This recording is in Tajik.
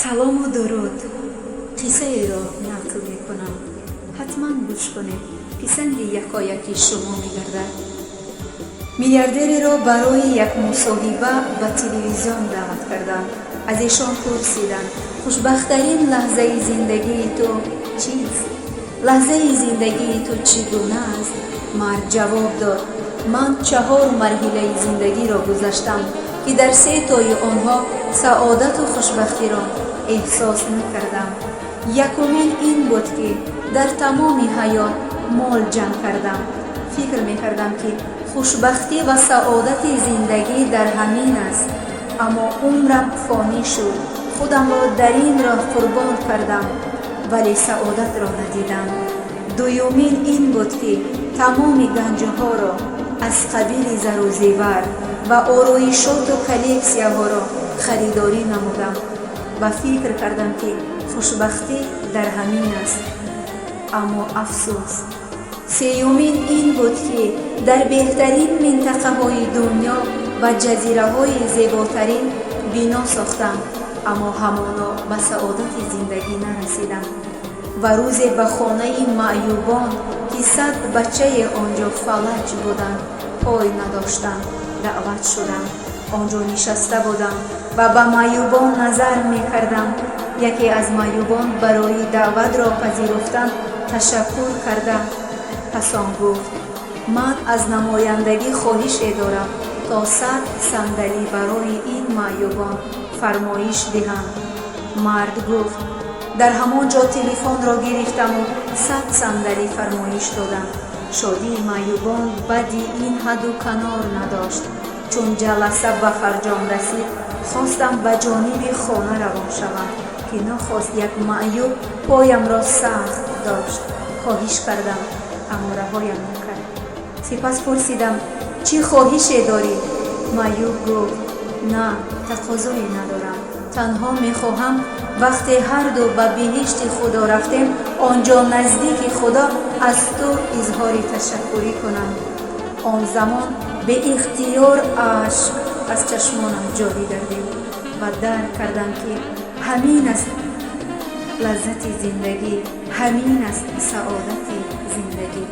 Салому дуруд. Қиссаеро нақл мекунам, ҳатман гӯш кунед, писанди якояки шумо мегардад. Миллиардереро барои як мусоҳиба ба телевизион даъват карданд. Аз эшон пурсиданд: «Хушбахттарин лаҳзаи зиндагии ту чист? Лаҳзаи зиндагии ту чӣ гуна аст?» Мард ҷавоб дод: «Ман чаҳор марҳилаи зиндагиро гузаштам, ки дар се тои онҳо саодату хушбахтиро эҳсос накардам. Якумин ин буд, ки дар тамоми ҳаёт мол ҷамъ кардам. Фикр мекардам, ки хушбахтӣ ва саодати зиндагӣ дар ҳамин аст, аммо умрам фонӣ шуд. Худамро дар ин роҳ қурбон кардам, вале саодатро надидам. Дуюмин ин буд, ки тамоми ганҷҳоро аз қабили зару зевар ва ороишоту коллексияҳоро харидорӣ намудам ва фикр кардам, ки хушбахтӣ дар ҳамин аст, аммо афсӯс. Сеюмин ин буд, ки дар беҳтарин минтақаҳои дунё ва ҷазираҳои зеботарин бино сохтам, аммо ҳамоно ба саодати зиндагӣ нарасидам. Ва рӯзе ба хонаи маъюбон, ки 100 бачае он ҷо фалаҷ буданд, пой надоштанд, даъват шудам. Он ҷо нишаста будам ва ба маъюбон назар мекардам. Яке аз маъюбон барои даъватро пазируфтан ташаккур карда, пас он гуфт: «Ман аз намояндагӣ хоҳише дорам, то 100 сандалӣ барои ин маъюбон фармоиш диҳанд». Мард гуфт: «Дар ҳамон ҷо телефонро гирифтаму 100 сандалӣ фармоиш додам. Шодии маъюбон баъди ин ҳадду канор надошт. Чун ҷаласа ба фарҷом расид, хостам ба ҷониби хона равон шавам, ки нохост як маъюб поямро сахт дошт. Хоҳиш кардам, аммо раҳоям накард. Сипас пурсидам: чӣ хоҳише дорӣ? Маъюб гуфт: на, тақозое надорам, танҳо мехоҳам, вақте ҳарду ба биҳишти Худо рафтем, он ҷо наздики Худо аз ту изҳори ташаккурӣ кунам. Он замон беихтиёр ашк аз чашмонам ҷорӣ гардид ва дарк кардам, ки ҳамин аст лаззати зиндагӣ, ҳамин аст саодати зиндагӣ».